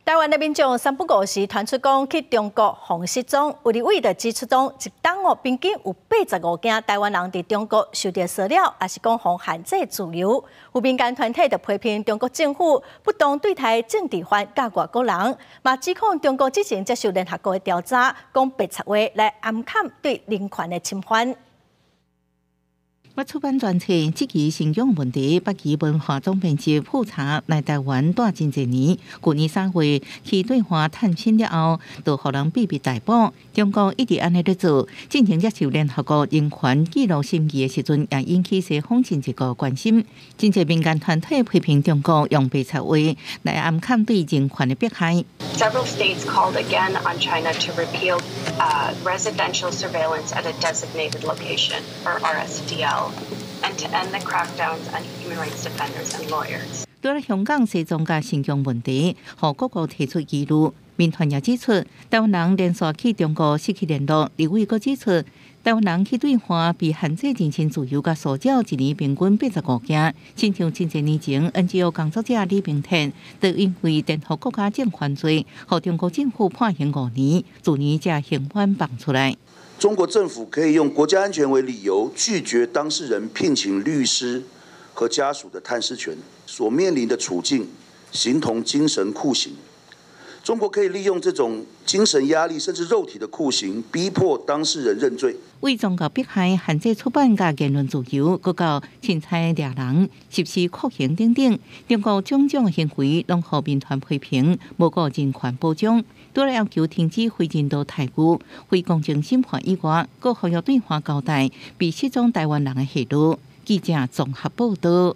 台灣的民眾三不五時傳出講去中國予失蹤，有立委就指出講，一冬哦平均有85件台灣人佇中國受著騷擾，抑是講予限制自由。有民間團體就批評中國政府不當對待政治犯佮外國人，嘛指控中國之前接受聯合國的調查，講白賊話來掩蓋對人權的侵犯。我出版專冊，質疑新疆問題，北極文化總編輯富察來台灣蹛真濟年，舊年3月去對岸探親了後，就予人秘密逮捕。中國一直按呢咧做，進前接受聯合國人權紀錄審議的時陣，也引起西方真濟個關心。真濟民間團體批評中國用白賊話來掩蓋對人權的迫害。 Several states called again on China to repeal residential surveillance at a designated location, or RSDL, and to end the crackdowns on human rights defenders and lawyers. 除了香港、西藏佮新疆問題，予各國提出疑慮。民團也指出，台灣人連續去中國失去聯絡。立委閣指出，台灣人去對岸被限制人身自由佮騷擾，一年平均85件。親像真濟年前，NGO 工作者李明哲，就因為顛覆國家政權罪，予中國政府判刑5年，去年才刑滿放出來。中國政府可以用國家安全為理由，拒絕當事人聘請律師和家屬的探視權，所面臨的處境形同精神酷刑。中國可以利用這種精神壓力，甚至肉體的酷刑，逼迫當事人認罪。為宗教迫害、限制出版佮言論自由，閣到凊彩掠人、實施酷刑等等，中國種種行為攏予民團批評，無顧人權保障，除了要求停止非人道待遇、非公正審判以外，閣呼籲對岸交代被失蹤台灣人的下落。記者綜合報道。